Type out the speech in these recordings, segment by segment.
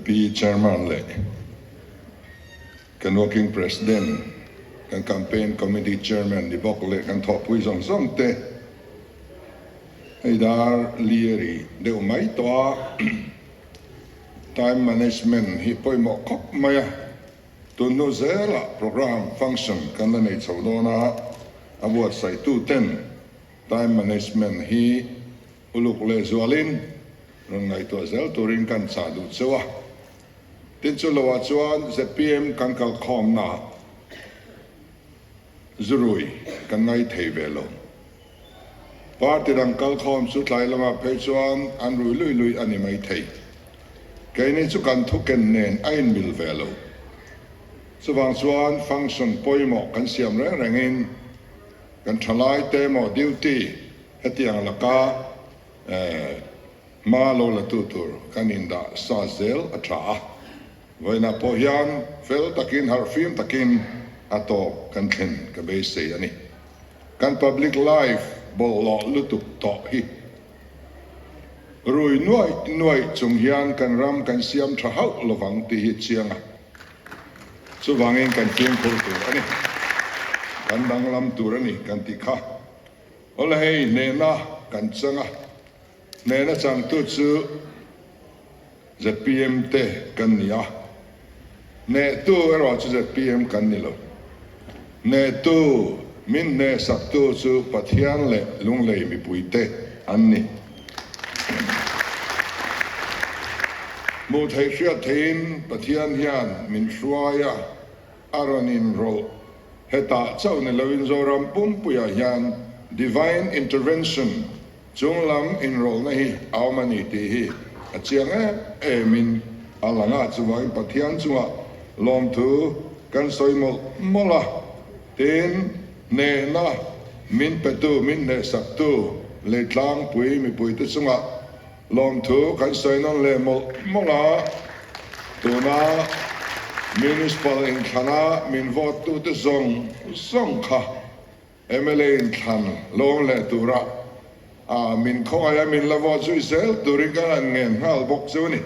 ZP Chairman leh kan Working President, kan Campaign Committee Chairman ni bawk leh kan thawhpui zawng zawng te hei dar li a ri deuh mai tawh a, time management hi pawimawh khawp mai a, tun hnu zelah programme function kan la nei chho dawn a, a buatsaihtu ten time management hi Uluk leh zualin rawn ngaihtuah zel turin kan chah duh cheu a. Tin chu loah chuan zpm kan kalkhawmna zurui kan ngai thei ve lo. Party dang kalkhawm chu tlai lamah phei chuan an rui lui lui a ni mai thei. Keini chu kan thuken nen a inmil ve lo. Chuvang chuan function pawimawh kan siam reng rengin kan thalaite emaw duty Hetiang laka hma lo la tu tur kan indah sa zel a tha a, vawiinah pawh hian fel takin harhfim takin a tawp kan thlen ka beisei a ni. Kan public life bawlhhlawh lutuk tawh hi rui nuaih nuaih chung hian kan ram kan siam tha hauh lovang tih hi chiang a, chuvangin kan fimkhur tur a ni, kan danglam tur a ni kan tih kha. Awle hei hnehna kan chang a, hnehna changtu chu zpm te kan ni a, hnehtu erawh chu zpm kan ni lo. Hnehtu, min hnehsaktu chu Pathian leh Lunglei mipuite an ni. Hmuh theih hriat theihin Pathian hian min hruai a, a rawn inrawlh. Hetah chauh ni loin Zoram pumpuiah hian Divine Intervention chunglam inrawlhna hi a awm a ni tih hi a chiang em emin a lang a, chuvangin Pathian chungah lawmthu kan sawi mawlh mawlh a, tin, hnehna min petu, min hnehsaktu leitlangpui mipuite chungah Lawmthu kan sawi nawn leh mawlh mawlh a, tuna Municipal inthlana min vote tute zawng zawng kha mla inthlan lawm leh tura min khawngaih a min la vote zui zel turin kan han ngen nghal bawk chu a ni.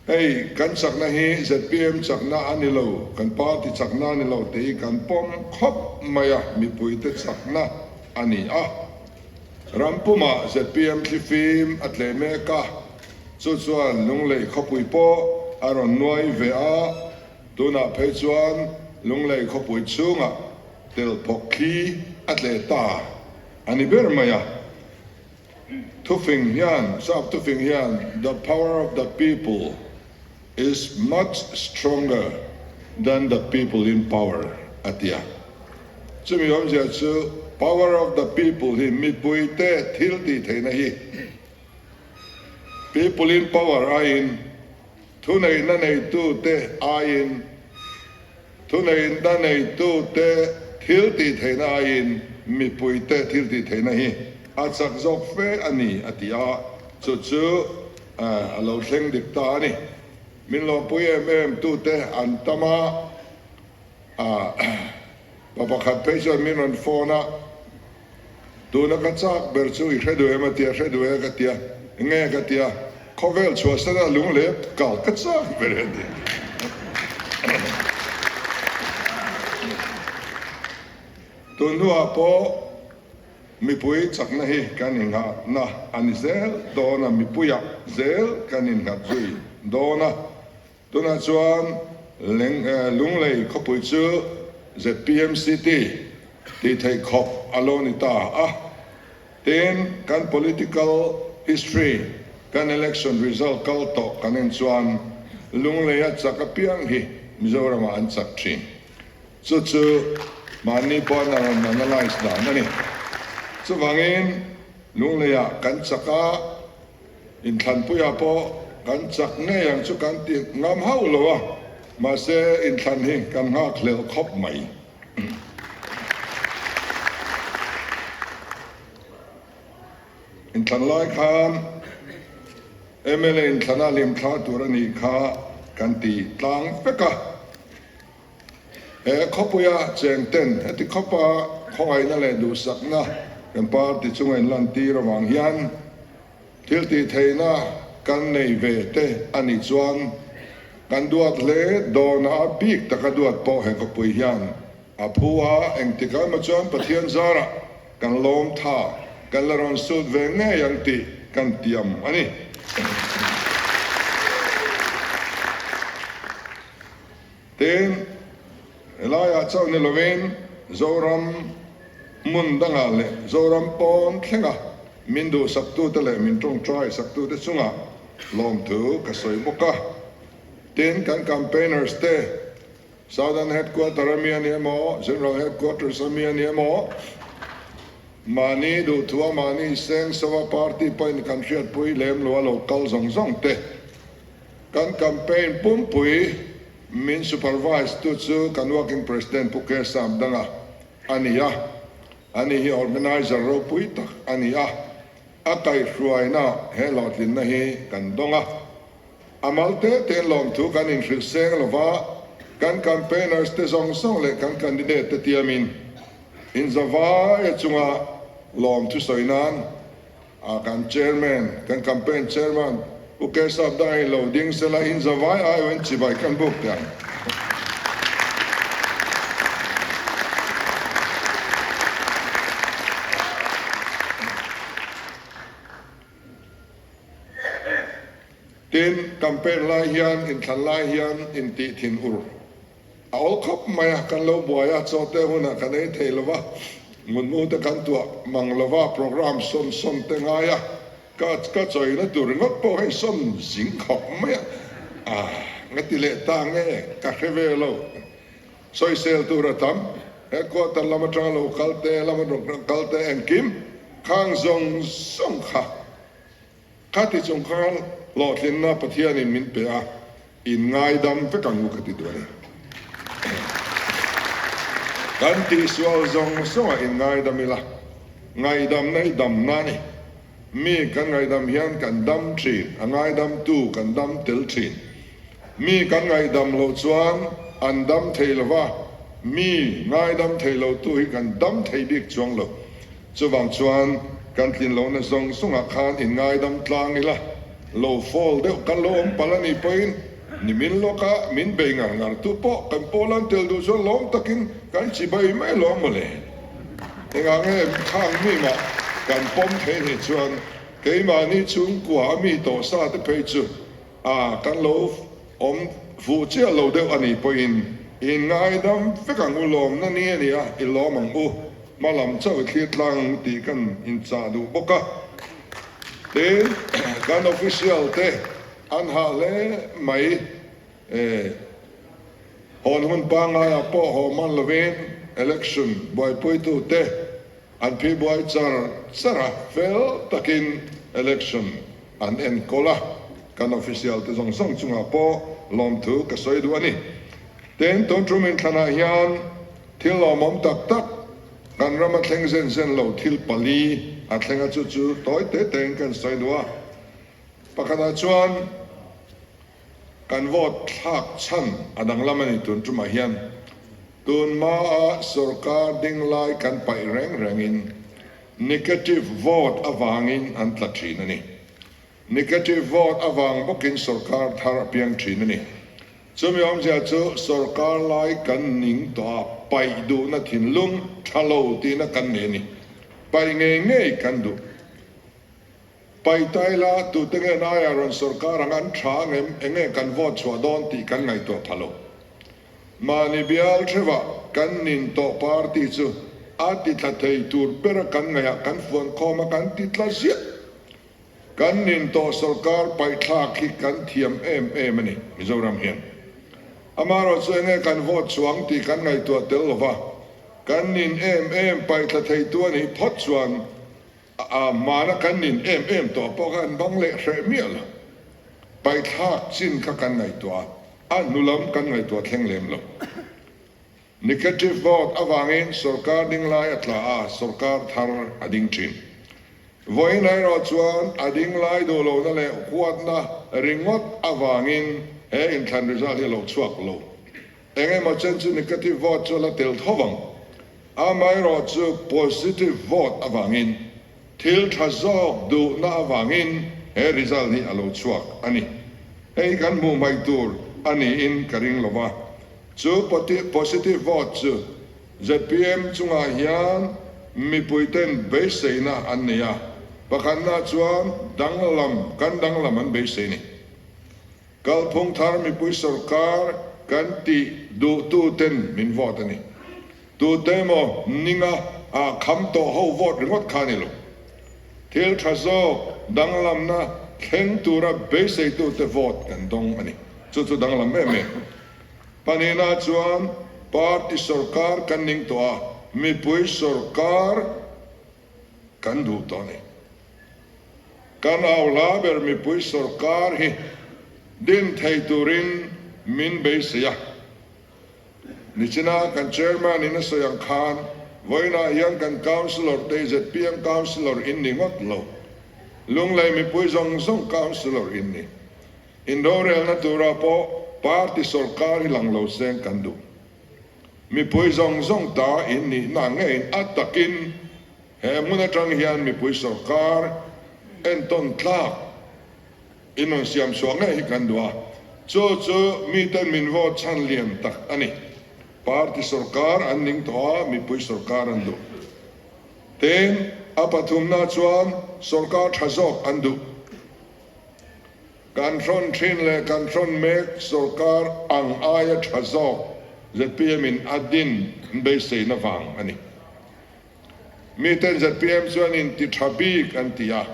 Hei, kan chakna hi zpm chakna a ni lo, kan party chakna a ni lo tih hi kan pawm khawp mai a, mipuite chakna a ni a. Ram pumah zpm thlifim a tleh mek a, chu chuan Lunglei khawpui pawh a rawn nuai ve a, tunah phei chuan Lunglei khawpui chhungah telphawk thli a tleh ta a ni ber mai a. Thufing hian, Sap thufing hian the power of the people is much stronger than the people in power a ti a. Chumi awmzia chu power of the people hi mipuite thil tih theihna hi people in power aiin thuneihna neitute aiin Thuneihna neitute thil tih theihna aiin mipuite thil tih theihna hi a chak zawk fe a ni, a ti a, chu chu a lo thleng dik ta a ni. Min lawmpui em em tute an tam a, pa pakhat phei chuan min rawn phone a, Tuna ka chak ber chu i hre duh em a tia, hre duh e ka tia, nge ka tia, khawvel chhuahsana lunglep kal ka chak ber e a ti. Tun hnuah pawh mipui chakna hi kan innghatna a ni zel dawn a, mipuiah zel kan innghat zui dawn a. Tunah chuan Lunglei khawpui chu zpm City tih theih khawp a lo ni ta a. Tin, kan political history, kan election result kal tawh kan en chuan Lungleia chak apiang hi Mizoramah an chak thin. Chu chu mahni pawhin a rawn analyse dan a ni. Chuvangin Lungleiah kan chak a. Inthlanpuiah pawh kan chak ngei ang chu kan ti ngam hauh lo a, mahse inthlan hi kan nghak hlel khawp mai. Inthlan lai khan mla inthlana hlimthla tur a nih kha kan ti tlang vek a. He khawpuia cheng ten heti khawpa khawngaihna leh duhsakna kan party chunga inlantir avang hian. Thil tih theihna kan nei ve te a nih chuan kan duat hle dawn a, bik taka duat pawh he khawpui hian a phu a, engtikah emaw chuan Pathian zarah kan lawm tha, kan la rawn sut ve ngei ang tih kan tiam a ni. Tin, helaiah chauh ni lovin Zoram hmun dangah leh Zoram pawn thlenga min duhsaktute leh min tawngtai saktute chungah lawmthu ka sawi bawk a. Tin, kan campaigners te, Southern Headquarter a mi a ni emaw, General Headquarters a mi a ni emaw, mahni duhthua mahni seng sova party pawhin kan hriatpui lem lo a lo kal zawng zawng te, Kan campaign pumpui min supervise tu chu kan working president Pu K Samdanga a ni a, ani hi organiser ropui tak a ni a, a kaihhruaina he hlawhtlinna hi kan dawng a. A mal te tein lawmthu kan inhrilh seng lova, kan campaigners te zawng zawng leh kan candidate te tiamin inzavaia chunga lawmthu sawi nan A kan chairman, kan campaign chairman Pu Keshav Dai lo ding sela in zavai aiawhin chibai kan buk teh ang. Tin, campaign lai hian, inthlan lai hian intih thin ur. A awl khawp mai a, kan lo buai a, chaw te hunah kan ei thei lo va, mutmu te kan tuah mang lo va, programme sawn sawn te ngai a, ka ka chawina tur ringawt pawh hei sawn zing khawp mai a, ah nga ti leh ta nge ka hre ve lo, sawisel tur a tam, headquarter lam atanga lo kal te, lam atanga kal te engkim khang zawng zawng kha. Kha ti chung khan hlawhtlinna Pathianin min pe a, in ngaidam vek ang u ka ti duh a ni. Kan tihsual zawng zawngah in ngaidam ila, ngaihdamna hi damna a ni. Mi kan ngaihdam hian kan dam thin, a ngaidamtu kan dam tel thin. Mi kan ngaihdam loh chuan an dam thei lo va, mi ngaidam thei lotu hi kan dam thei bik chuang lo. Chuvang chuan kan tlin lohna zawng zawngah khan in ngaidam tlang ila, lo fall deuh kan lo awm palh a nih pawhin nimin lawka min bei ngar ngar tu pawh kan pawl an tel duh chuan lawm takin kan chi bai mai lawm mawle. Engah nge khang mi mah kan pawm thei nih chuan keimahni chhungkua a mi tawh sa te phei chu A, kan lo awm fuh chiah lo deuh a nih pawhin i ngaidam vek ang u, lawmna ni a ni a, i lawm ang u, hma lam chauh i thlir tlang ang tih kan inchah duh bawk a. Tin, kan official te an hah hle mai e, hawn hun pangaiah pawh haw hman lovin election buaipuitu te An phi buai char char a, fel takin election an enkawl a, kan official te zawng zawng chungah pawh lawmthu ka sawi duh a ni. Tin, tun tum inthlanah hian thil lawmawm tak tak kan rama thleng zen zen lo thil pali a thleng a, chu chu tawi te tein kan sawi duh a. Pakhatah chuan kan vote thlak chhan a danglam a ni tun tumah hian. Tun hmaa sorkar ding lai kan paih reng rengin negative vote avangin an tla thin a ni. Negative vote avang bawkin sorkar thar a piang thin a ni. Chumi awmzia chu sorkar lai kan ning tawh a, paih duhna thinlung tha lo tihna kan nei a ni. Paih ngei ngei kan duh. Paih la, tute nge naia rawn sorkar ang an tha ang em, enge kan vote chhuah dawn tih kan ngaihtuah pha lo. Mahni bial theuhah kan nin tawh party chu a ti tla thei tur bera kan ngaihah kan fuan khawm a, kan ti tla ziah. Kan nin tawh sorkar paihthlak hi kan thiam em em a ni Mizoram hian. Amaherawh chu enge kan vote chuang tih kan ngaihtuah tel lova, kan nin em em paihthla theitu a nih phawt chuan A hmana kan nin em em tawh pawh kha an bang leh hreh miah lo. Paithlak chin kha kan ngaihtuah a, a hnu lam kan ngaihtuah thleng lem lo. Negative vote avangin sorkar ding lai a tla a, sorkar thar a ding thin. Vawiin erawh chuan a ding lai duh lohna leh huatna ringawt avangin he inthlan result hi a lo chhuak lo. Eng emaw chen chu negative vote chu a la tel tho vang. Amaherawh chu positive vote avangin Thil tha zawk duhna avangin he result hi a lo chhuak a ni. Hei kan hmuh hmaih tur a niin ka ring lo va. Chu positive vote chu zpm chungah hian mipuiten beiseina an nei a, pakhatna chuan danglam kan danglam an beisei ni. Kalphung thar mipui sorkar kan tih duhtuten min vote a ni. Tute emaw ninga ah kham tawh ho vote ringawt kha a ni lo. Thil tha zawk danglamna thleng tura beiseitute vote kan dawng a ni. Chu chu danglam em em. Pahnihna chuan party sorkar kan ning tawh a, mipui sorkar kan duh tawh a ni. Kan au hla ber mipui sorkar hi din thei turin min beisei a. Nichina kan Chairman in a sawi ang khan vawiinah hian kan Councillor te zpm Councillor in ni ngawt lo. Lunglei mipui zawng zawng Councillor in ni. Inrorelna turah pawh party sorkar hi lang lo seng kan duh. Mipui zawng zawng ta in nihna ngeiin a takin he hmun atang hian mipui sorkar entawn tlak in rawn siam chhuah ngei hi kan duh a, chu chu miten min vote chhan lian tak a ni. Party sorkar an ning tawh a, mipui sorkar an duh. Tin, a pathumna chuan sorkar tha zawk an duh. Kan hrawn thin leh kan hrawn mek sorkar ang aia tha zawk zpm in a din beiseina vang a ni. Miten zpm chuan in ti tha bik an ti a,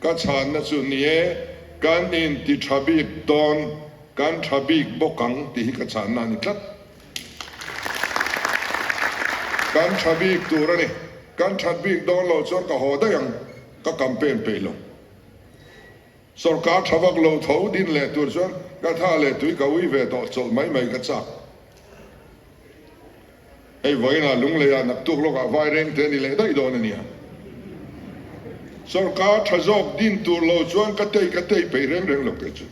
ka chhanna chu ni e, kan in ti tha bik dawn, kan tha bik bawk ang tih hi ka chhanna a ni tlat. Kan tha bik tur a ni, kan that bik dawn lo chuan ka haw daih ang, ka campaign peih lo. Sorkar tha vak lo tho din leh tur chuan ka tha leh tui ka ui ve tawh chawlh mai mai ka chak. Hei vawiinah Lungleiah naktuk lawkah vai reng te ni leh daih dawn a nia. Sorkar tha zawk din tur lo chuan ka tei ka tei peih reng reng lo kei chu.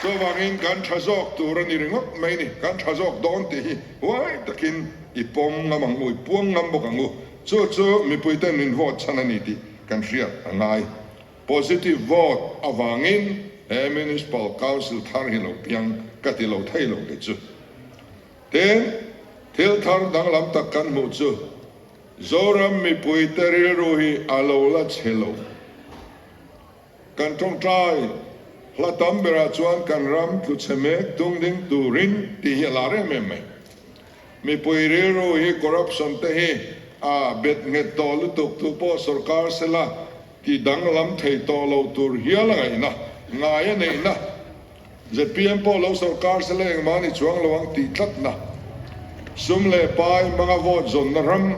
Chuvangin kan tha zawk tur a ni ringawt mai ni, kan tha zawk dawn tih hi huai takin i pawm ngam ang u, i puang ngam bawk ang u. Chu chu mipuiten min vote chhan a ni tih kan hriat a ngai. Positive vote avangin he Municipal Council thar hi lo piang ka ti lo thei lo kei chu. Tin, thil thar danglam tak kan hmuh chu Zoram mipuite rilru hi a lo la chhe lo. Kan tawngtai hla tam berah chuan kan ram tlu chhe mek tung ding turin tih hi a lar em em mai. Mipui rilru hi corruption te hi a bet nghet tawh lutuk tu pawh sorkar sela ti danglam thei tawh lo tur hial a ngaihna, ngai a neihna. Zpm pawh lo sorkar sela engmah ni chuang lo ang tih tlatna. Sum leh pai hmanga vote zawnna ram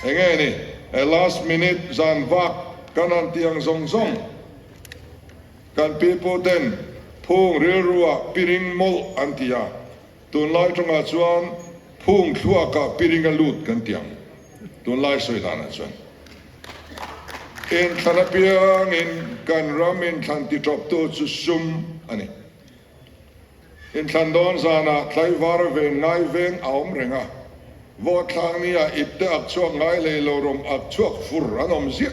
enge ni? A last minute zan vak kan han ti ang zawng zawng. Kan pipu ten phung rilruah piring mawlh an ti a. Tunlai tawngah chuan phung thluakah piring a lut kan ti ang. Tunlai sawi danah chuan inthlan apiangin kan ram inthlan titawptu chu sum a ni. Inthlan dawn zanah tlaivar ven ngai veng a awm reng a, vote thlak nia ipte ak chhuak ngai lei lo rawm ak chhuak fur an awm ziah.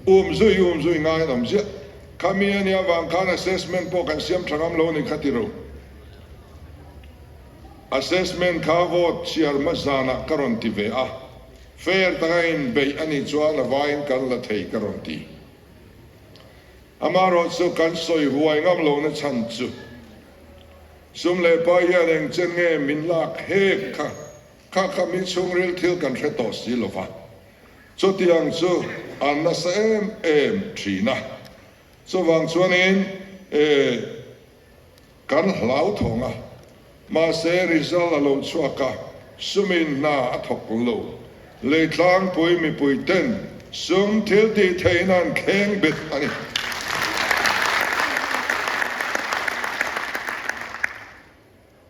Um zui um zui ngai an awm ziah. Khami a nia vang khan assessment pawh kan siam tha ngam lo ni kha ti ro. Assessment kha vote chhiar hma zanah ka rawn ti ve a, fair taka inbeih a nih chuan a vaiin kan la thei ka rawn ti. Amaherawh chu kan sawi huai ngam lohna chhan chu sum leh pai hian eng chen nge min lak hek kha kha kha mi chhungril thil kan hre tawh si lo va, chutiang chu an nasa em em thin a. Chuvang chuanin e. Kan hlauthawng a, mahse result a lo chhuak a, sumin hna a thawk lo. Leitlangpui mipui ten sum thil tih theihna an thleng bet a ni.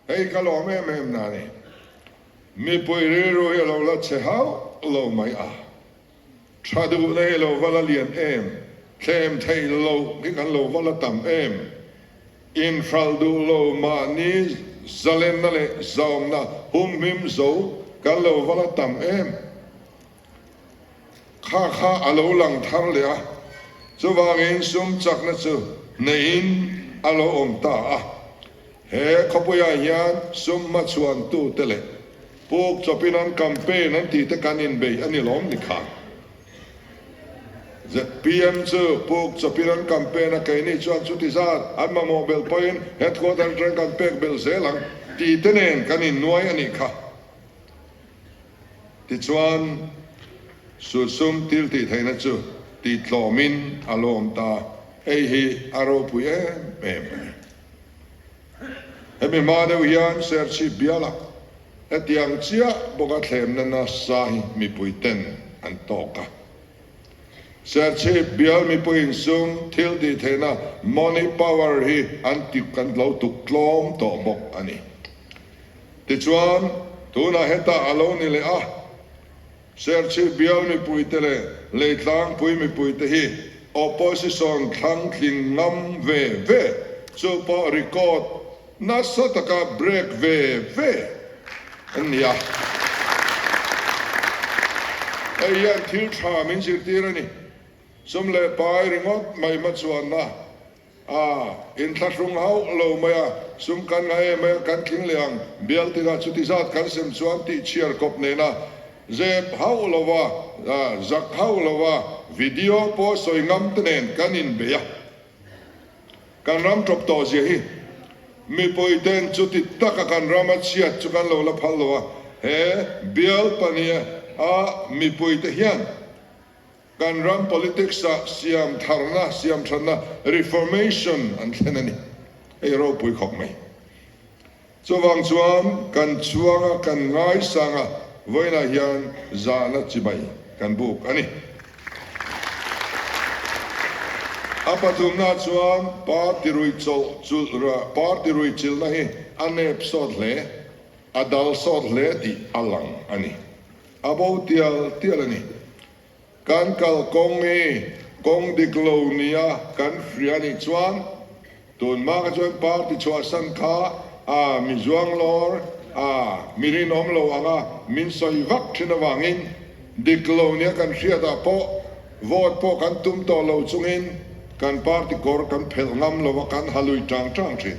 Hei ka lawm em em na ni. Mipui rilru hi a lo la chhe hauh lo mai a. Tha duh nei lo va la lian em, thlem theih loh hi kan lo va la tam em. Inhralh duh lo mahni zalenna leh zaumna humhim zo. kan lo va la tam em? Kha kha a lo lang thar leh a, chuvangin sum chakna chu neihin a lo awm ta a. He khawpuiah hian sum hmachhuantute leh puk chawpin an campaign an tihte kan inbei a ni lawm ni kha. Zpm chu puk chawpin an campaign a, keini chuan chuti zat an mamawh belh pawhin headquarter atangin kan pek belh zel ang tihte nen kan innuai a nih kha. Tichuan, Susum thil tih theihna chu tih tlawmin a lawm ta, hei hi a ropui em em a ni. Hemi hma deuh hian Serchhip bialah hetiang chiah bawka thlemna nasa hi mipui ten an tawk a. Serchhip bial mipuiin sum thil tih theihna money power hi an ti kan lo tuk tlawm tawh bawk a ni. Tichuan, tunah hetah a lo ni leh a, Serchhip bial mipuite leh Leitlangpui mipuite hi opposition thlang tling ngam ve ve chu pawh record nasa taka break ve ve an ni a. Hei hian thil tha min zirtir a ni. Sum leh pai ringawt mai hmachhuanna A inthlahrung hauh lo mai a, sum kan ngah em mai a, kan tling leh ang, bial tinah chuti zat kan sem chuan tih chhiar kawp nena zep hauh lo va, zak hauh lo va, video pawh sawi ngam te nen kan inbei a. Kan ram tawp tawh zia hi mipui ten chuti taka kan ram a chhiat chu kan lo la phal lo a, he bial pahnih a mipui te hian Kan ram politics ah siam tharna, siam thatna, reformation, an thlen a ni. Hei ropui khawp mai. Chuvang chuan kan chhuang a, kan ngaisang a, vawiinah hian zahna chibai kan buk a ni. A pathumna chuan party rui chawlh chulh, party rui chilhna hi a nep sawt hle, a dal sawt hle tih a lang a ni. A bo tial tial a ni. Kan kal kawng hi kawng dik lo nia kan hria a nih chuan tun hma kha chuan party chhuahsan kha a mi zuang lawr a mi rinawm lo anga min sawi vak thin avangin dik lo nia kan hriatah pawh vote pawh kan tum tawh lo chungin kan party kawr kan phelh ngam lo a kan ha lui tang tang thin.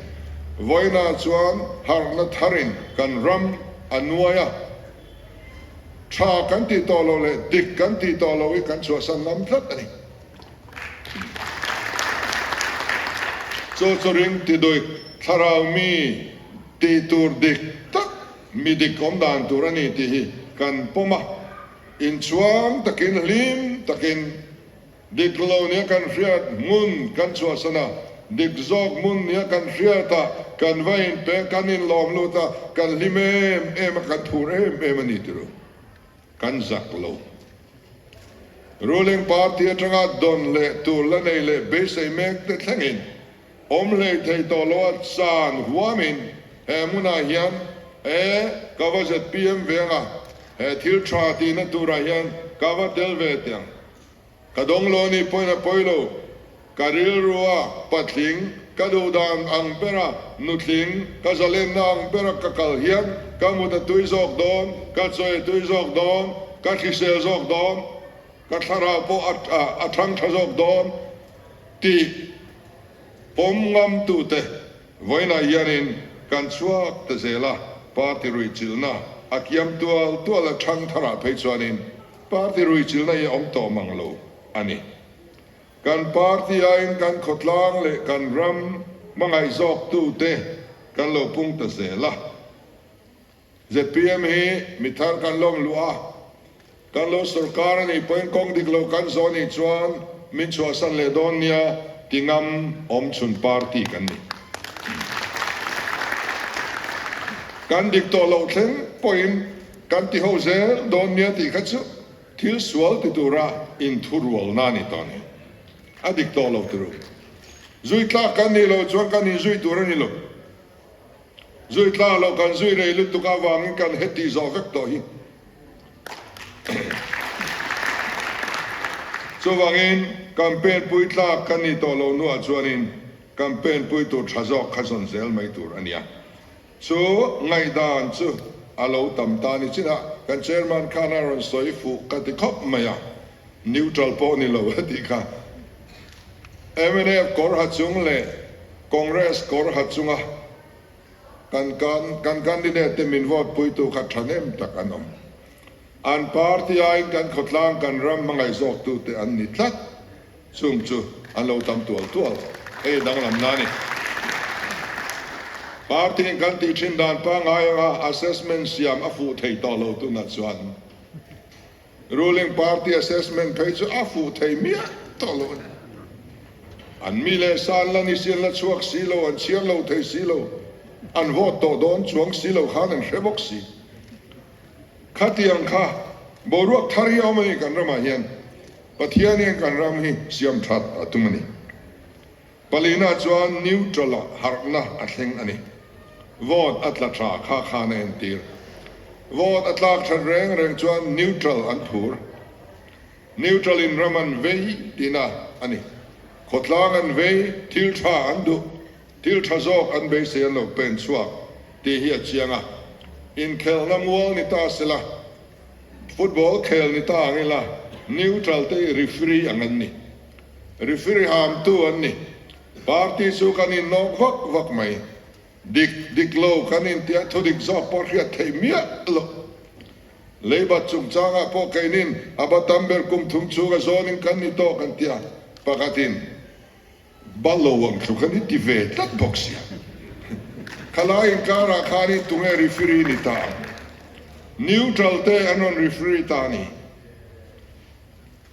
Vawiinah chuan harhna tharin kan ram a nuai a. Tha kan tih tawh loh leh dik kan tih tawh loh hi kan chhuahsan ngam tlat a ni. Chu chu ring ti duik thlarau mi tih tur dik tak mi dik awm dan tur a ni tih hi kan pawm a, inchhuang takin hlim takin Dik lo nia kan hriat hmun kan chhuahsan a, dik zawk hmun nia kan hriat a, kan va inpe, kan inlawm lut a, kan hlim em em a, kan phur em em a ni tiro. Kan zak lo. Ruling party atanga dawn leh tur la nei leh beisei mek te thlengin awm hlei thei tawh lo a chan huamin he hmunah hian e ka va zpm veng a, he thil tha tihna turah hian ka va tel ve teh ang. Ka dawng lo ni pawhin a pawi lo. Ka rilrua patling ka duh dan ang bera nutling ka zalenna ang bera ka kal hian ka mut a tui zawk dawn, ka chawi a tui zawk dawn, ka hrisel zawk dawn, ka thlarau pawh a thang tha zawk dawn tih pawm ngamtute vawiinah hianin kan chhuak ta zel a, party ruihchilhna a kiam tual tual a thang tharah phei chuanin Party ruihchilhna hi a awm tawh mang lo a ni. Kan party aiin kan khawtlang leh kan ram hmangaih zawktute kan lo pung ta zel a. Zpm hi mi thar kan lawm luh a, kan lo sorkar a nih pawhin kawng dik lo kan zawh nih chuan min chhuahsan leh dawn nia ti ngam awm chhun party kan ni. Kan dik tawh loh thleng pawhin Kan ti ho zel dawn nia tih kha chu thil sual ti tura inthurualna a ni tawh a ni. A dik tawh lo turu. Zui tlak kan nih loh chuan kan inzui tur a ni lo. Zui tlak loh kan zui rei lutuk avangin kan heti zawh vek tawh hi. Chuvangin campaign pui tlak kan nih tawh loh hnuah chuanin campaign pui tur tha zawk kha zawn zel mai tur a nia. Chu ngaihdan chu a lo tam ta ni chinah. Kan Chairman khan a rawn sawi fuh ka ti khawp mai a, neutral pawh ni lo a tih kha. Mnf kawr ha chung leh Congress kawr ha chunga kan kan candidate te min vote puitu kha thahnem tak an awm. An party aiin kan khawtlang kan ram hmangaih zawktute an ni tlat. Chung chu an lo tam tual tual. Hei danglamna a ni. Party in kan tih thin dan pangngai anga assessment siam a fuh thei tawh lo tunah chuan ruling party assessment phei chu a fuh thei miah tawh lo a ni. An mi leh sa an la ni si, an la chhuak si lo, an chhiar lo thei si lo, an vote tawh dawn chuang si lo khan an hre bawk si. Khatiang kha boruak thar hi a awm a ni kan ramah hian. Pathian hian kan ram hi siam that a tum a ni. Palina chuan neutral ah harhna a thleng a ni. Vote a tla tha kha khan a entir. Vote a tlak that reng reng chuan neutral an phur. Neutral in ram an vei tihna a ni. Khawtlang an vei, thil tha an duh, thil tha zawk an beisei an lo pen chhuak tih hi a chiang a. Inkhelhna mual ni ta sela. Football khel ni ta ang ila, neutral te hi referee ang an ni. Referee hamtu an ni. Party chu kan innawk vak vak mai. Dik dik lo kan intia thudik zawk pawh hriat theih miah loh. Leibat chungchangah pawh keinin a ba tam ber kum thum chhunga zawnin kan ni tawk an tia pakhatin. Balo ang tluk a ni ti ve tlat bawk sia. Khalai inkarah khanin tunge referee ni ta ang? Neutral te an rawn referee ta a ni.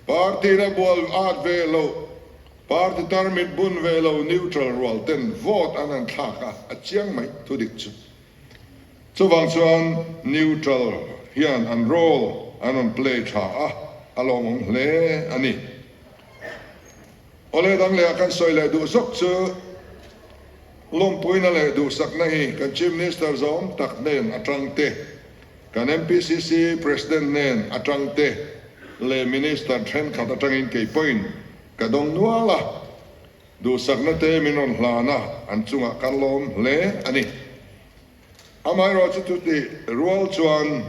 Party na bual at ve lo, party tarmit bun ve lo neutral rual ten vote an han thlak a, a chiang mai thudik chu. Chuvang chuan neutral hian an role an rawn play tha a, a lawmawm hle a ni. Awle dang leh a kan sawi leh duh zawk chu lawmpuina leh duhsakna hi kan Chief Minister zawm tak hnen atang te, kan MPCC President hnen atang te leh Minister thenkhat atangin kei pawhin ka dawng nual a, duhsakna te min rawn hlan a, an chungah kan lawm hle a ni. Amaherawhchu chutih rual chuan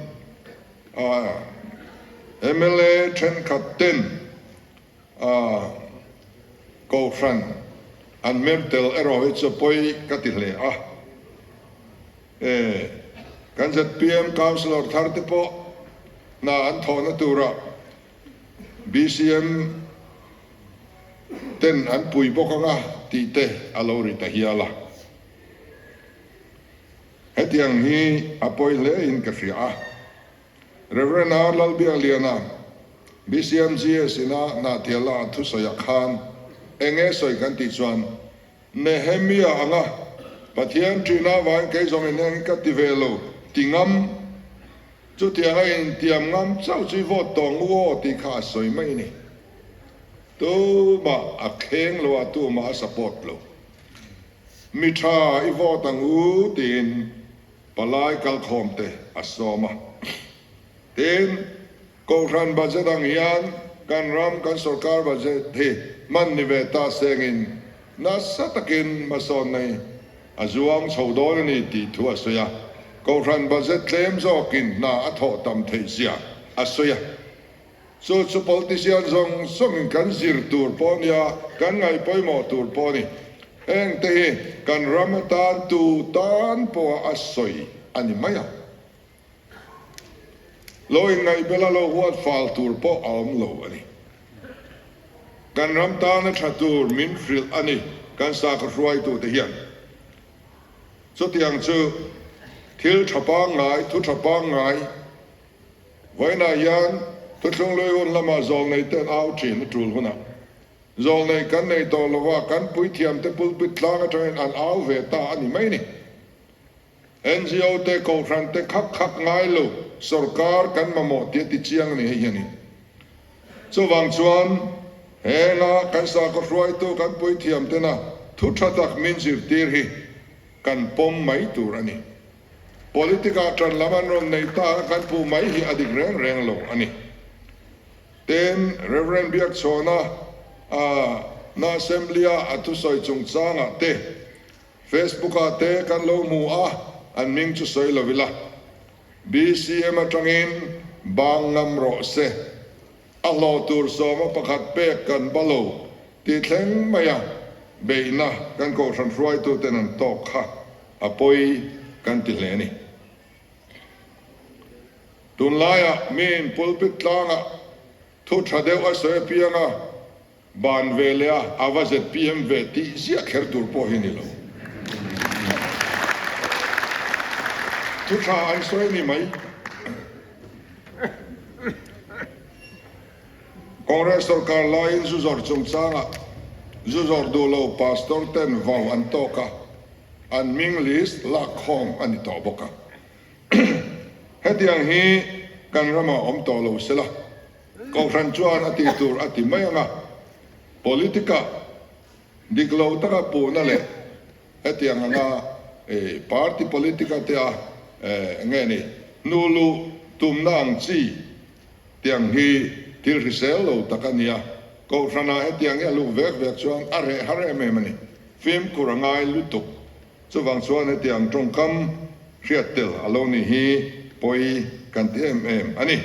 mla thenkhat ten A Kohhran an mer tel erawh hi chu pawi ka ti hle a. E, kan zpm Councillor thar te pawh hna an thawhna turah bcm ten an pui bawk anga tih te a lo ri ta hial a. Hetiang hi a pawi hle in ka hria a. Rev. R. Lalbiakliana, BCMGS ina Hnahtiala a thusawiah khan eng nge sawi kan tih chuan, Nehemia anga Pathian ṭihna avangin kei zawng in eng ka ti ve lo ti ngam, chutianga intiam ngam chauh chu i vote tawh ang u aw tih kha a sawi mai a ni. Tumah a kheng lo a, tumah a support lo. Mi ṭha i vote ang u tiin Palai kalkhawm te a sawm a. Tin, Kohhran budget ang hian kan ram kan sorkar budget hi hman ni ve ta sengin nasa takin hmasawnna hi a zuang chho dawn a ni tih thu a sawi a. Kohhran budget tlem zawkin hna a thawh tam theih zia a sawi a. Chu chu politician zawng zawngin kan zir tur pawh a nia, kan ngaih pawimawh tur pawh a ni. Heng te hi kan ram atan tu tan pawha a sawi a ni mai a. Lo inngaihbela lo huat fal tur pawh a awm lo a ni. Kan ram tana tha tur min hrilh a ni kan sakhaw hruaitute hian. Chutiang chu thil tha pangngai, thu tha pangngai, Vawiinah hian Thuthlung Lui hun lamah zawlnei ten au thin a tul hunah zawlnei kan nei tawh lova kan puithiamte pulpit tlang atangin an au ve ta a ni mai ni. NGO te Kohhran te khak khak ngai lo sorkar kan mamawh tih a ti chiang a ni hei hianin. Chuvang chuan henga kan sakhaw hruaitu kan puithiam tena thu tha tak min zirtir hi kan pawm mai tur a ni. Politic ah ṭan lam an rawn nei ta a kan puh mai hi a dik reng reng lo a ni. Tin, Rev. Biakchhawna a na Assembly a a thusawi chungchang ah te Facebook ah te kan lo hmu a, an hming chu sawi lo ila. BCM atangin. Bang ngam rawh se. A hlawh tur sawma pakhat pek kan ba lo tih thleng mai a, beihna kan kohhran hruaituten an tawk kha a pawi kan ti hle a ni. Tunlaiah miin pulpit tlangah thu tha deuh a sawi apiang a, ban ve leh a, a va zpm ve tih ziah kher tur pawh hi ni lo. Thu tha an sawi a ni mai. Congress sorkar laiin zu zawrh chungchangah zu zawrh duh lo pastor ten vau an tawk a, an hming list lak khawm a ni tawh bawk a. Hetiang hi kan ramah awm tawh lo sela, Kohhran chuan a tih tur a ti mai ang a, politic-ah dik lo taka puhna leh hetiang anga party politic-a te a nge ni hnu luh tumna ang chi tiang hi thil hrisel lo tak a nia. Kohhranah hetiang hi a luh vek vek chuan a reh har em em a ni. Fimkhur a ngai lutuk. Chuvang chuan hetiang tawngkam hriat tel a lo nih hi pawi kan ti em em a ni.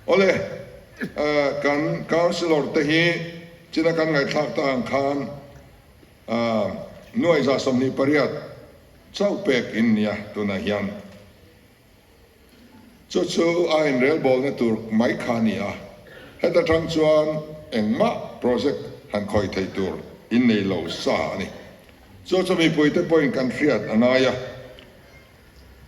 Awle, kan Councillor te hi china kan ngaihthlak ta ang khan nuai 28 chauh pek in nia tunah hian. Chu chu a inrelbawlna tur mai kha a ni a, heta tang chuan engmah project han khawih thei tur in nei lo sa a ni. Chu chu mipuite pawhin kan hriat a ngai a.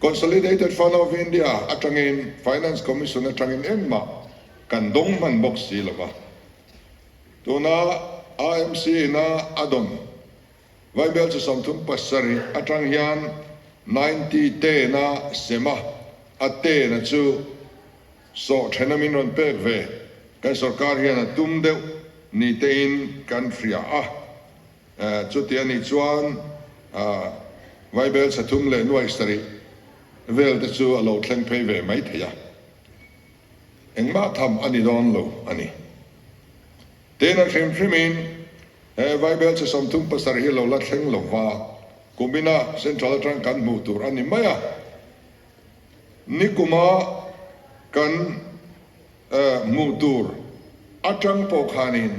Consolidated Fund of India atangin Finance Commission atangin engmah kan dawng hman bawk si lo va. Tuna AMC ina a dawn Vaibel chu 37 atang hian 90 tena sem a, a tena chu sawh thena min rawn pek ve kan sorkar hian a tum deuh ni tein kan hria a. Chuti a nih chuan Vaibel chhe thum leh nuai sarih vel te chu a lo thleng phei ve mai thei a, engmah tham a ni dawn lo a ni. Tin a hrim hrimin he Vaibel chhe 37 hi lo la thleng lo va, kumina Central atang kan hmuh tur a ni mai a, nikuma kan hmuh tur atang pawh khanin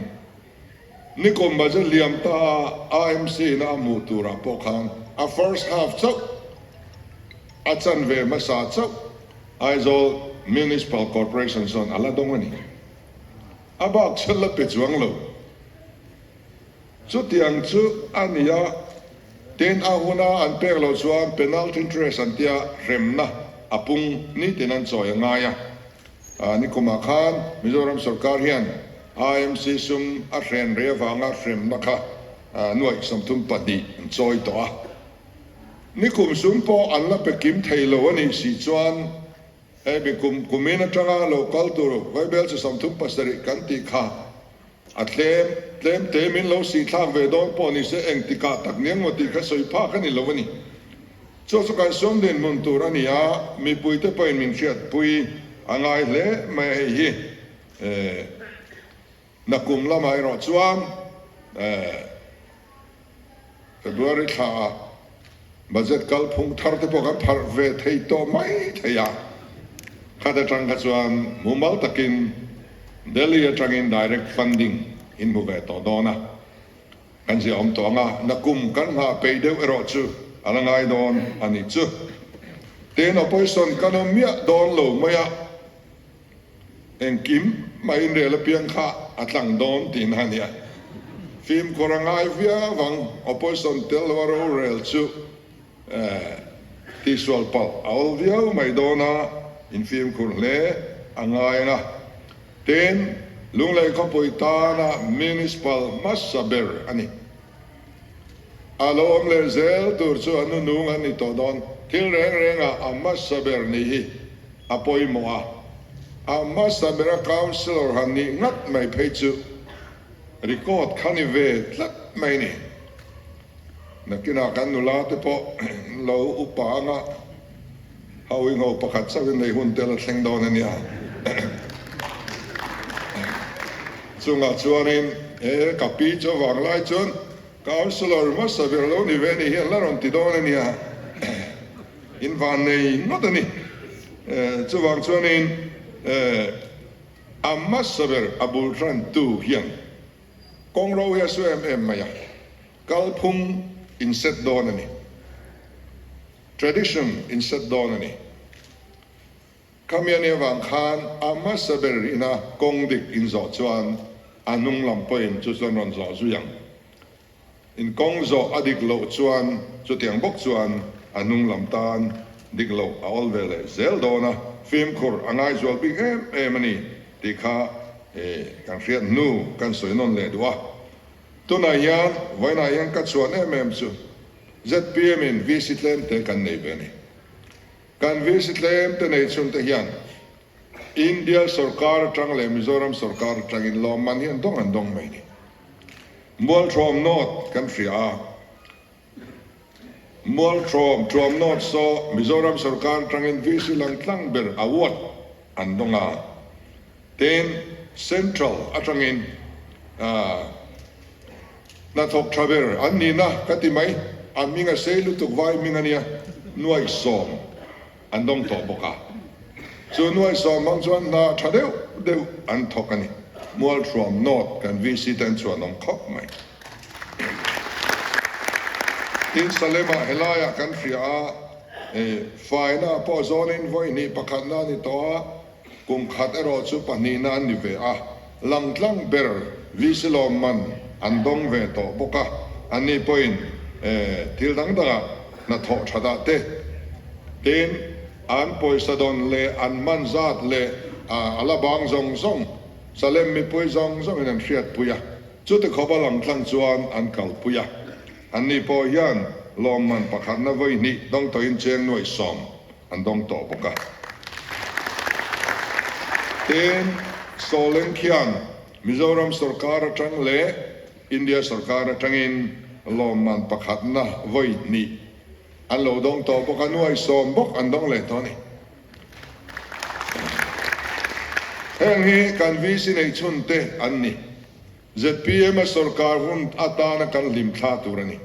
nikum budget liam ta a AMC ina a hmuh turah pawh khan a first half chauh a chanve hmasa chauh Aizawl Municipal Corporation chuan a la dawng a ni. A bak chu la pe chuang lo. Chutiang chu a ni a, tin a huna an pek loh chuan penalty interest an tia hremna a pung nitin an chawi a ngai a. Nikumah khan Mizoram sorkar hian IMC sum a hren rei avanga hremna kha nuaih 32 an chawi tawh a. Nikum sum pawh an la pe kim thei lo a nih si chuan hei mi kum kumin atanga lo kal tur Vaibel chi 37 kan tih kha a tlem tlem te min lo sih thlak ve dawn pawh ni se engtikah tak niang maw tih kha sawi phak a ni lo a ni. Chu chu kan sum dinhmun tur a ni a, mipuite pawhin min hriatpui a ngai hle mai a hei hi. Nakum lamah erawh chuan February thlaah budget kalphung thar te pawh kan pharh ve thei tawh mai thei a, khat atang kha chuan mumal takin Delhi atangin direct funding in hmu ve tawh dawn a. Kan zia awm tawh ang a, nakum kan nghah peih deuh erawh chu a la ngai dawn a nih chu. Tin, opposition kan awm miah dawn lo mai a, engkim mai inrel apiang kha a tlang dawn tihna a nia. Fimkhur a ngai viau ang, opposition tel lo a rorel chu tihsual palh a awl viau mai dawn a, infimkhur hle a ngai ang a. Tin, Lunglei khawpui tana Municipal hmasa ber a ni. A lo awm leh zel tur chu a nunung an ni tawh dawn. Thil reng rengah a hmasa ber nih hi a pawimawh a. A hmasa bera Councillor han nih ngat mai phei chu record kha ni ve tlat mai ni. Nakinah kan nula te pawh lo upa anga hauingho pakhat chauhin nei hun te la thleng dawn a nia. Chungah chuanin he ka pi chu avang lai chuan Councillor hmasa ber lo ni ve ni hian la rawn ti dawn a nia. In van nei ngawt a ni. Chuvang chuanin a hmasa ber a bul hrantu hian kawng ro hi a su em em mai a, kalphung in set dawn a ni, tradition in set dawn a ni. Khami a nih avang khan a hmasa ber ina kawng dik in zawh chuan a hnung lam pawhin chu chuan rawn zawh zui ang. In kawng zawh a dik loh chuan chutiang bawk chuan a hnung lam tan dik loh a awl ve leh zel dawn a, fimkhur a ngaizual bik em em a ni tih kha kan hriat hnu kan sawi nawn leh duh a. Tunah hian vawiinah hian ka chhuan em em chu zpm in VC tlem te kan nei ve a ni. Kan VC tlem te nei chhun te hian India sorkar atang leh Mizoram sorkar atangin lawmman hi an dawng an dawng mai a ni. Mualthuam North kan hria a, Mualthuam Thuam North saw Mizoram sorkar atangin VC lang tlang ber award an dawng a, tin Central atangin hnathawk tha ber an nihna ka ti mai, a hming a sei lutuk vai hming a nia, nuaihsawm. An dawng tawh bawk a. Chu nuaihsawm hmang chuan hna tha deuh deuh an thawk a ni. Mualthuam North kan VC te an chhuanawm khawp mai. Tin Salem-ah helaiah kan hria a, faina pawh zawnin vawi hnih pakhatna a ni tawh a, Kum khat erawh chu pahnihna an ni ve a, langtlang ber VC lawmman an dawng ve tawh bawk a, anni pawhin thil dang dangah hnathawh tha dah te, tin an pawisa dawn leh an man zat leh a la bang zawng zawng Salem mipui zawng zawngin an hriatpui a, chuti khawpa langtlang chuan an kalpui a, anni pawh hian lawmman pakhatna vawi hnih dawng tawhin cheng nuaih an dawng tawh bawk a. Tin, Sawleng khian Mizoram sorkar atang leh India sorkar atangin lawmman pakhatna vawi hnih an lo dawng tawh bawk a, nuaihsawm bawk an dawng leh tawh a ni. Heng hi kan VC neih chhun te an ni. Zpm a sorkar hun atana kan hlim thla tur a ni.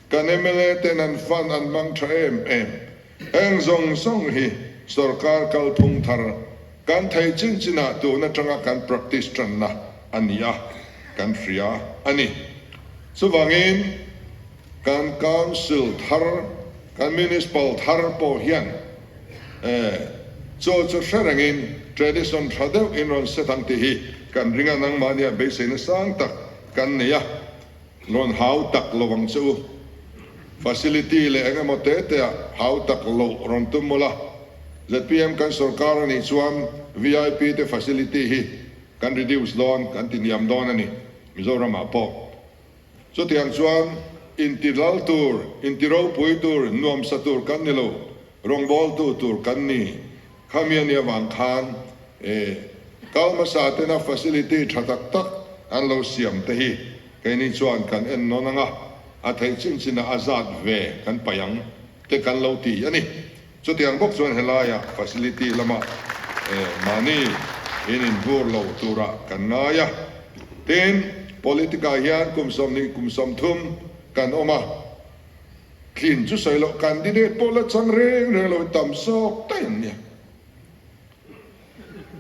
Kan mla ten an fund an hmang tha em em. Heng zawng zawng hi sorkar kalphung thar kan thei chin chinah tun atanga kan practice tanna a ni a, kan hria a ni. Chuvangin kan council thar, kan municipal thar pawh hian chaw chu hre rengin tradition tha deuh in rawn set ang tih hi kan ring a, nangmahnia beiseina sang tak kan nei a. Rawn hau tak lo ang che u. Facility leh eng emaw te te ah hau tak loh rawn tum mawlh a. Zpm kan sorkar a nih chuan vip te facility hi kan reduce dawn, kan ti hniam dawn a ni Mizoram ah pawh. Chutiang chuan inti lal tur, inti ropui tur, nuamsa tur kan ni lo, rawngbawltu tur kan ni. Khami a nih avang khan e kal hmasa tena facility tha tak tak an lo siam te hi keini chuan kan en nawn ang a, a theih chin chinah a zat ve kan paih ang te kan lo ti a ni. Chutiang bawk chuan helaiah facility lamah e mahni in inhur lo turah kan ngai a. Tin, politic-ah hian kum 20 kum 30 kan awm a. Tlin chu sawi loh candidate pawh la chang reng reng lo tam zawk daih an nia.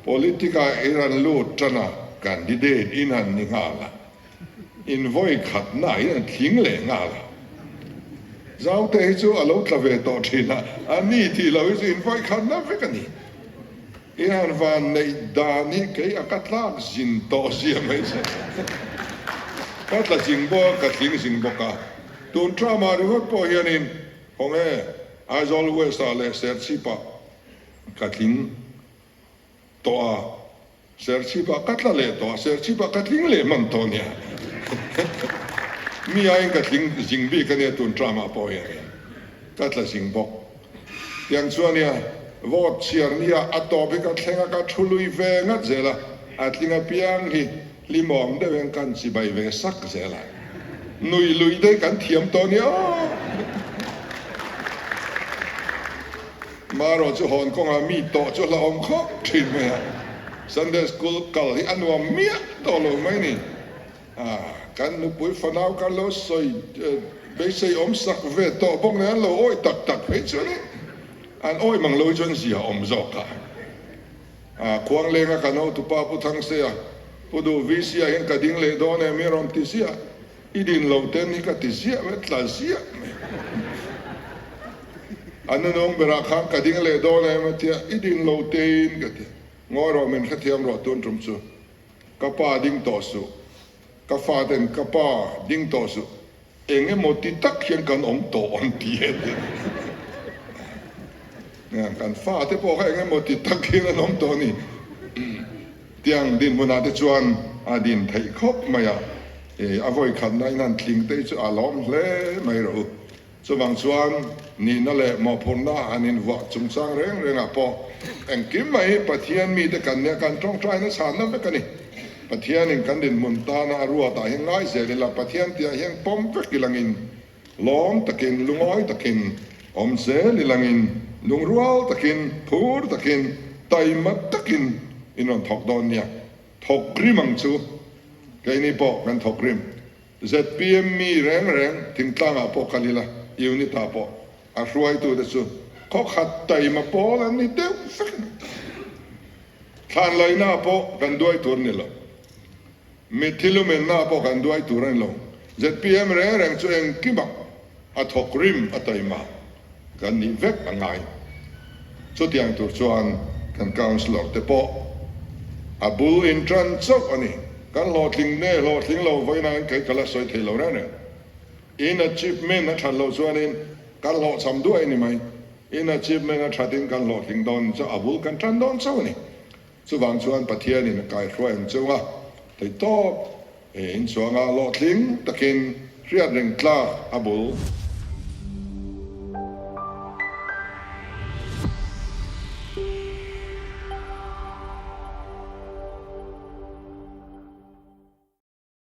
Politic ah i rawn lut tan a, candidate in han ni nghal a, in vawi khat na in an tling leh nghal a. Zaute hi chu a lo tla ve tawh thin a, a ni tih lo hi chu in vawi khat na vek a ni. I han van neih dan hi kei a ka tlak zin tawh zia mai che. Ka tla zing bawk a, ka tling zing bawk a. Tun tramah ringawt pawh hianin khawnge Aizawl West ah leh Serchhip ah ka tling tawh a, Serchhip ah ka tla leh tawh a, Serchhip ah ka tling leh hman tawh nia. Mi aiin ka tling zing bik a nia tun tramah pawh hianin ka tla zing bawk. Tiang chuan nia vote chhiar nia a tawp hi ka thleng a, ka thu lui ve ngat zel a, a tling apiang hi hlimawm deuh hian kan chibai ve sak zel a, nui lui te kan thiam tawh nia aw. Marawh chu hawn kawngah mi tawh chu hlauhawm khawp thin mai a, Sunday school kal hi a nuam miah tawh lo mai ni. Kan nupui fanau kan lo sawi beisei awm sak ve tawh bawk nen an lo awih tak tak phei chuan in. An awih mang lo hi chuan zia awm zawk a. A Khuanglenga kan hotupa Pu Thangseia, Pu Duh VC ah hian ka ding leh dawn em i rawn ti ziah. I din lo ten hi ka ti ziah mai, tla ziah mai. A nunung berah khan ka ding leh dawn em a tia, i din lo tein ka ti. Ngawi rawh min hrethiam rawh tun tum chu. Ka pa ding tawh suh. Ka fa ten ka pa ding tawh suh. Eng emaw ti tak hian kan awm tawh an ti e ti. Kan fa te pawh kha eng emaw ti tak hian an awm tawh a ni. Tiang dinhmunah te chuan a din theih khawp mai a, a vawi khatna in han tling te hi chu a lawm hle mai rawh u. Chuvang chuan nihna leh mawhphurhna han invuah chungchang reng rengah pawh engkim mai hi Pathian mite kan nia kan tawngtaina chhanna vek a ni. Pathianin kan dinhmun tana a ruatah hian ngai zel ila, Pathian tihah hian pawm vek ilangin, lawm takin, lungawi takin awm zel ilangin, lungrual takin, phur takin, taima takin in rawn thawk dawn nia. Thawk rim ang chu keini pawh kan thawk rim. Zpm mi reng reng thingtlangah pawh kal ila, unit ah pawh a hruaitute chu khaw khat taima pawl an ni deuh vek a ni. Thlan laihna pawh kan duai tur a ni lo. Mitthi lumenna pawh kan duai tur a ni lo. Zpm reng reng chu engkimah a thawk rim a taima kan nih vek a ngai. Chutiang tur chuan kan councillor te pawh a bul in tan chauh a ni. Kan hlawhtling nge hlawhtling lo vawiin kei ka la sawi thei lo reng reng. In achievement a that loh chuanin kan hlawhchham duai a ni mai. In achievement a thatin kan hlawhtling dawn chu a bul kan tan dawn chauh a ni. Chuvang chuan Pathianin a kaihruai ang cheu a, theihtawp in chuanga hlawhtling takin hriat reng tlak a bul.